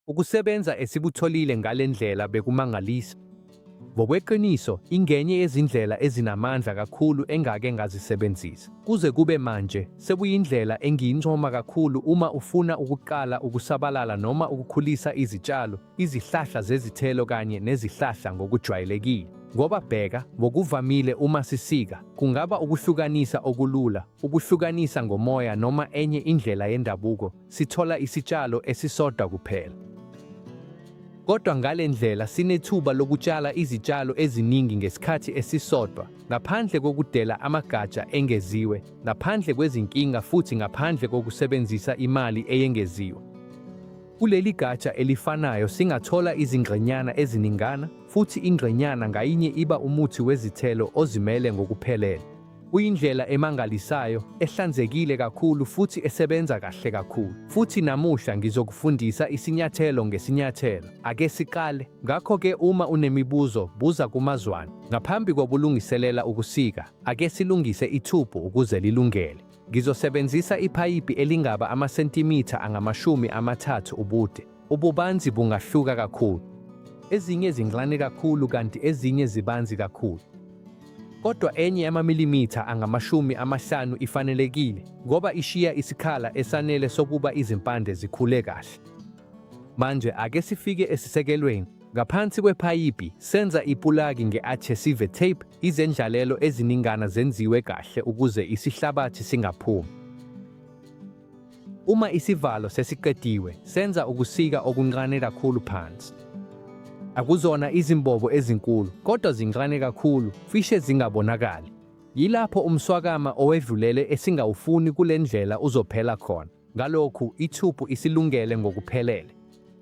Ukusebenza esikutholile ngale ndlela bekumangalisa. Ngokweqiniso, ingenye yezindlela ezinamandla kakhulu engake ngazisebenzisa. Kuze kube manje, sekuyindlela engiyincoma kakhulu uma ufuna ukuqala ukusabalala noma ukukhulisa izitshalo, izihlahla zezithelo kanye nezihlahla ngokujwayelekile. Ngoba bheka, ngokuvamile uma sisika, kungaba ukuhlukanisa okulula, ukuhlukanisa ngomoya noma enye indlela yendabuko, sithola isitshalo esisodwa kuphela. Kodwa ngale ndlela sinethuba lokutshala izitshalo eziningi ngesikhathi esisodwa, ngaphandle kokudela amagatsha engeziwe, ngaphandle kwezinkinga futhi ngaphandle kokusebenzisa imali eyengeziwe. Kuleli gatsha elifanayo singathola izingxenyana eziningana, futhi ingxenyana ngayinye iba umuthi wezithelo ozimele ngokuphelele. Kuyindlela emangalisayo, ehlanzekile kakhulu futhi esebenza kahle kakhulu. Futhi namuhla ngizokufundisa isinyathelo ngesinyathelo. Ake siqale. Ngakho-ke uma unemibuzo, buza kumazwana. Ngaphambi kokulungiselela ukusika, ake silungise ithubhu ukuze lilungele. Ngizosebenzisa ipayipi elingaba amasentimitha angama-30 ubude. Ububanzi bungahluka kakhulu. Ezinye zincane kakhulu kanti ezinye zibanzi kakhulu. Kodwa enye yamamilimitha angama-50 ifanelekile ngoba ishiya isikhala esanele sokuba izimpande zikhule kahle. Manje ake sifike esisekelweni. Ngaphansi kwepayipi, senza ipulaki nge-adhesive tape, izendlalelo eziningana zenziwe kahle ukuze isihlabathi singaphumi. Uma isivalo sesiqediwe, senza ukusika okuncane kakhulu phansi. Akuzona izimbobo ezinkulu, kodwa zincane kakhulu, cishe zingabonakali. Yilapho umswakama owedlulele esingawufuni kule ndlela uzophela khona. Ngalokhu, ithubhu isilungele ngokuphelele.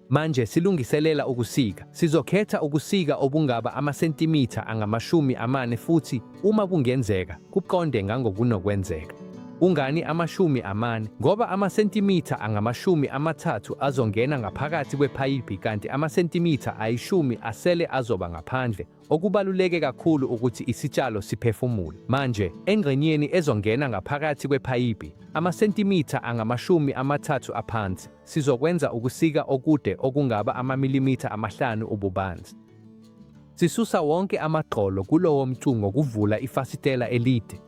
Manje silungiselela ukusika. Sizokhetha ukusika obungaba amasentimitha angama-40 futhi, uma kungenzeka, kuqonde ngangokunokwenzeka. Kungani ama-40? Ngoba amasentimitha angama-30 azongena ngaphakathi kwephayiphi kanti amasentimitha ayishumi asele azoba ngaphandle. Okubaluleke kakhulu ukuthi isitshalo siphefumule. Manje, engxenyeni ezongena ngaphakathi kwephayiphi, amasentimitha angama-30 aphansi, sizokwenza ukusika okude okungaba amamilimitha amahlanu ububanzi. Sisusa wonke amagxolo kulowo mcu ngokuvula ifasitela elide.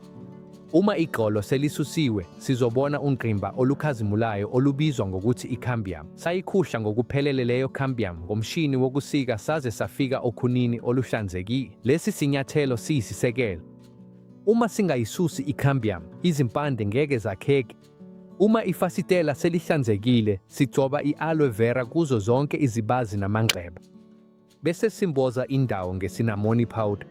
Uma igxolo selisusiwe, sizobona ungqimba olukhazimulayo olubizwa ngokuthi i-cambium. Sayikhuhla ngokuphelele leyo cambium ngomshini wokusika saze safika okhunini oluhlanzekile. Lesi sinyathelo siyisisekelo. Uma singayisusi i-cambium, izimpande ngeke zakheke. Uma ifasitela selihlanzekile, sigcoba i-aloe vera kuzo zonke izibazi namanxeba. Bese simboza indawo ngesinamoni powder.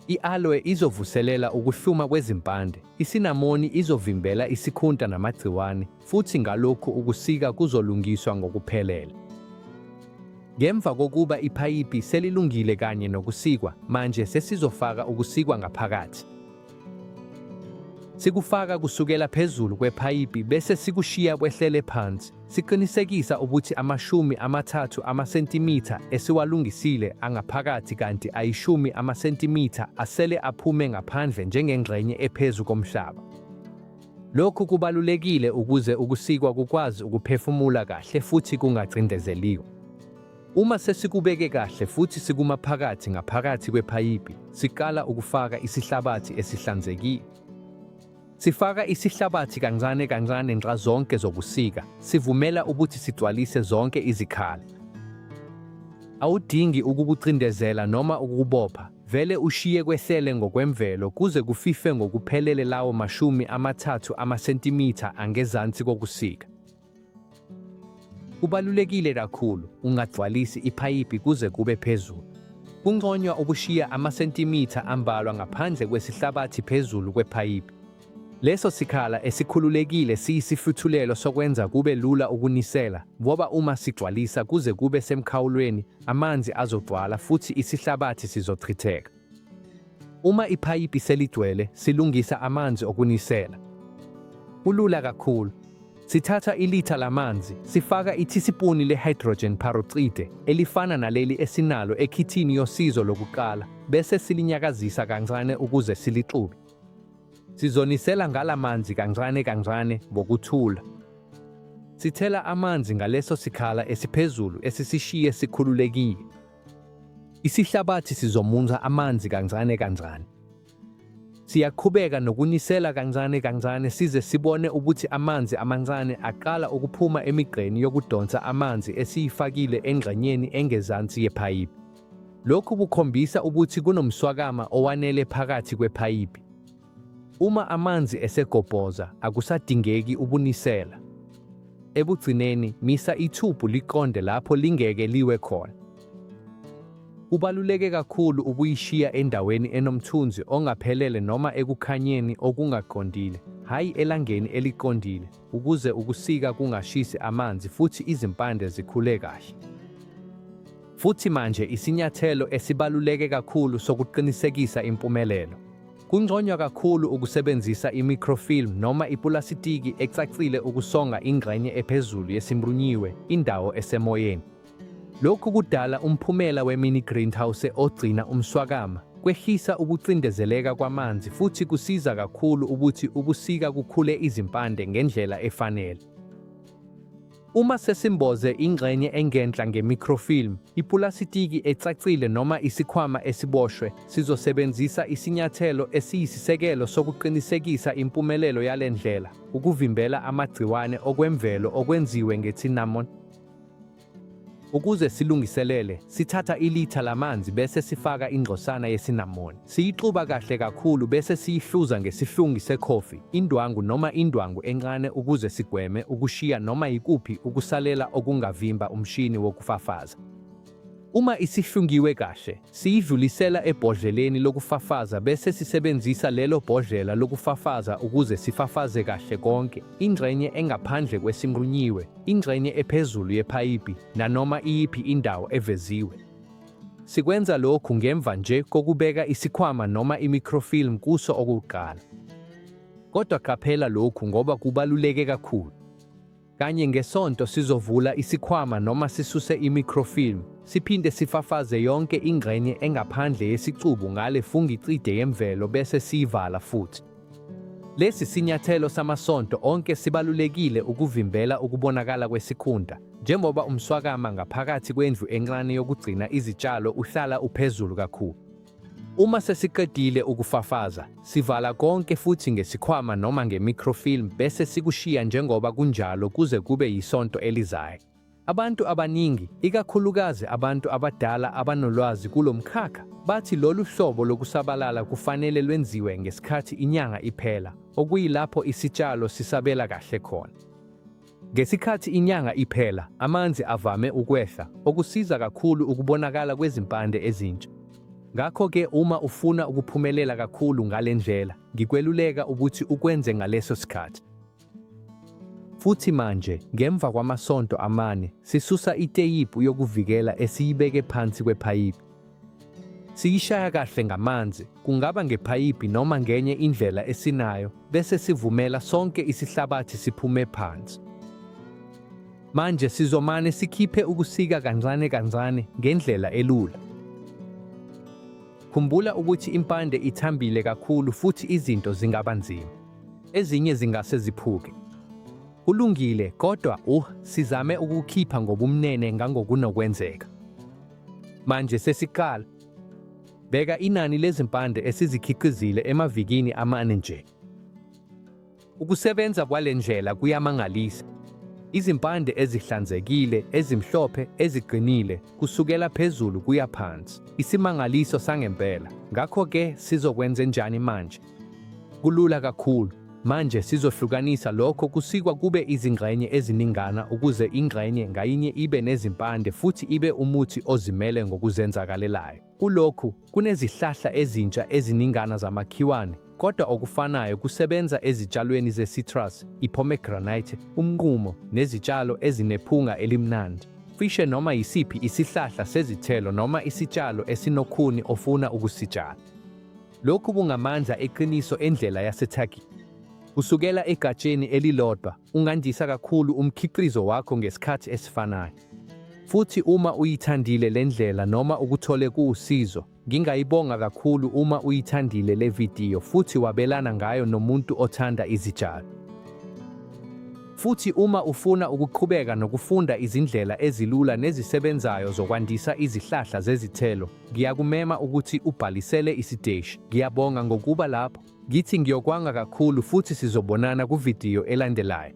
I-aloe izovuselela ukuhluma kwezimpande, isinamoni izovimbela isikhunta namagciwane, futhi ngalokhu ukusika kuzolungiswa ngokuphelele. Ngemva kokuba ipayipi selilungile kanye nokusikwa, manje sesizofaka ukusikwa ngaphakathi. Sikufaka kusukela phezulu kwepayipi bese sikushiya kwehlele phansi, siqinisekisa ukuthi ama-30 amasentimitha esiwalungisile angaphakathi kanti ayishumi amasentimitha asele aphume ngaphandle njengengxenye ephezu komhlaba. Lokhu kubalulekile ukuze ukusikwa kukwazi ukuphefumula kahle futhi kungacindezeliwe. Uma sesikubeke kahle futhi sikumaphakathi ngaphakathi kwepayipi, siqala ukufaka isihlabathi esihlanzekile. Sifaka isihlabathi kancane kancane nxazonke zokusika, sivumela ukuthi sigcwalise zonke izikhala. Awudingi ukukucindezela noma ukukubopha, vele ushiye kwehlele ngokwemvelo kuze kufife ngokuphelele lawo 30 amasentimitha angezansi kokusika. Kubalulekile kakhulu ungagcwalisi ipayipi kuze kube phezulu. Kunconywa ukushiya amasentimitha ambalwa ngaphandle kwesihlabathi phezulu kwepayipi. Leso sikhala esikhululekile siyisihluthulelo sokwenza kube lula ukunisela ngoba uma sigcwalisa kuze kube semkhawulweni, amanzi azogcwala futhi isihlabathi sizochitheka. Uma ipayipi seligcwele, silungisa amanzi okunisela. Kulula kakhulu. Sithatha ilitha lamanzi, sifaka ithisipuni le-hydrogen peroxide elifana naleli esinalo ekhithini yosizo lokuqala, bese silinyakazisa kancane ukuze silixube. Sizonisela ngala manzi kancane kancane ngokuthula. Sithela amanzi ngaleso sikhala esiphezulu esisishiye sikhululekile. Isihlabathi sizomunca amanzi kancane kancane. Siyaqhubeka nokunisela kancane kancane size sibone ukuthi amanzi amancane aqala ukuphuma emigqeni yokudonsa amanzi esiyifakile engxenyeni engezansi yepayipi. Lokhu kukhombisa ukuthi kunomswakama owanele phakathi kwepayipi. Uma amanzi esegobhoza, akusadingeki ukunisela. Ekugcineni, misa ithubhu liqonde lapho lingeke liwe khona. Kubaluleke kakhulu ukuyishiya endaweni enomthunzi ongaphelele noma ekukhanyeni okungaqondile, hhayi elangeni eliqondile, ukuze ukusika kungashisi amanzi futhi izimpande zikhule kahle. Futhi manje isinyathelo esibaluleke kakhulu sokuqinisekisa impumelelo. Kunconywa kakhulu ukusebenzisa i-microfilm noma ipulasitiki ecacile ukusonga ingxenye ephezulu yesimbrunyiwe, indawo esemoyeni. Lokhu kudala umphumela we-mini greenhouse ogcina umswakama, kwehlisa ukucindezeleka kwamanzi futhi kusiza kakhulu ukuthi ubusika kukhule izimpande ngendlela efanele. Uma sesimboze ingxenye engenhla nge-microfilm, ipulasitiki ecacile noma isikhwama esiboshwe, sizosebenzisa isinyathelo esiyisisekelo sokuqinisekisa impumelelo yale ndlela, ukuvimbela amagciwane okwemvelo okwenziwe nge-cinnamon. Ukuze silungiselele, sithatha ilitha lamanzi bese sifaka ingcosana yesinamoni. Siyixuba kahle kakhulu bese siyihluza ngesihlungi sekhofi, indwangu noma indwangu encane ukuze sigweme ukushiya noma yikuphi ukusalela okungavimba umshini wokufafaza. Uma isihlungiwe kahle, siyidlulisela ebhodleleni lokufafaza bese sisebenzisa lelo bhodlela lokufafaza ukuze sifafaze kahle konke, ingxenye engaphandle kwesinqunyiwe, ingxenye ephezulu yepayipi nanoma iyiphi indawo eveziwe. Sikwenza lokhu ngemva nje kokubeka isikhwama noma i-microfilm kuso okokuqala. Kodwa qaphela lokhu ngoba kubaluleke kakhulu. Kanye ngesonto sizovula isikhwama noma sisuse i-microfilm, siphinde sifafaze yonke ingxenye engaphandle yesicubu ngale fungicide yemvelo bese siyivala futhi. Lesi sinyathelo samasonto onke sibalulekile ukuvimbela ukubonakala kwesikhunta, njengoba umswakama ngaphakathi kwendlu encane yokugcina izitshalo uhlala uphezulu kakhulu. Uma sesiqedile ukufafaza, sivala konke futhi ngesikhwama noma nge-microfilm bese sikushiya njengoba kunjalo kuze kube yisonto elizayo. Abantu abaningi, ikakhulukazi abantu abadala abanolwazi kulo mkhakha, bathi lolu hlobo lokusabalala kufanele lwenziwe ngesikhathi inyanga iphela, okuyilapho isitshalo sisabela kahle khona. Ngesikhathi inyanga iphela, amanzi avame ukwehla, okusiza kakhulu ukubonakala kwezimpande ezintsha. Ngakho-ke uma ufuna ukuphumelela kakhulu ngale ndlela, ngikweluleka ukuthi ukwenze ngaleso sikhathi. Futhi manje, ngemva kwamasonto amane, sisusa iteyipu yokuvikela esiyibeke phansi kwepayipi. Siyishaya kahle ngamanzi, kungaba ngepayipi noma ngenye indlela esinayo, bese sivumela sonke isihlabathi siphume phansi. Manje sizomane sikhiphe ukusika kancane kancane ngendlela elula. Khumbula ukuthi impande ithambile kakhulu futhi izinto zingaba nzima. Ezinye zingase ziphuke. Kulungile, kodwa sizame ukukhipha ngobumnene ngangokunokwenzeka. Manje sesiqala. Bheka inani lezimpande esizikhiqizile emavikini amane nje. Ukusebenza kwale ndlela kuyamangalisa. Izimpande ezihlanzekile, ezimhlophe, eziqinile, kusukela phezulu kuya phansi. Isimangaliso sangempela. Ngakho-ke sizokwenzenjani manje? Kulula kakhulu. Manje sizohlukanisa lokho kusikwa kube izingxenye eziningana ukuze ingxenye ngayinye ibe nezimpande futhi ibe umuthi ozimele ngokuzenzakalelayo. Kulokhu, kunezihlahla ezintsha eziningana zamakhiwane, kodwa okufanayo kusebenza ezitshalweni ze-citrus, i-pomegranate, umnqumo, nezitshalo ezinephunga elimnandi. Cishe noma yisiphi isihlahla sezithelo noma isitshalo esinokhuni ofuna ukusitshala. Lokhu kungamandla eqiniso endlela yaseTurkey. Kusukela egatsheni elilodwa, ungandisa kakhulu umkhiqizo wakho ngesikhathi esifanayo. Futhi uma uyithandile le ndlela noma ukuthole kuwusizo, ngingayibonga kakhulu uma uyithandile le vidiyo futhi wabelana ngayo nomuntu othanda izitshalo. Futhi uma ufuna ukuqhubeka nokufunda izindlela ezilula nezisebenzayo zokwandisa izihlahla zezithelo, ngiyakumema ukuthi ubhalisele isiteshi. Ngiyabonga ngokuba lapho. Ngithi ngiyokwanga kakhulu futhi sizobonana kuvidiyo elandelayo.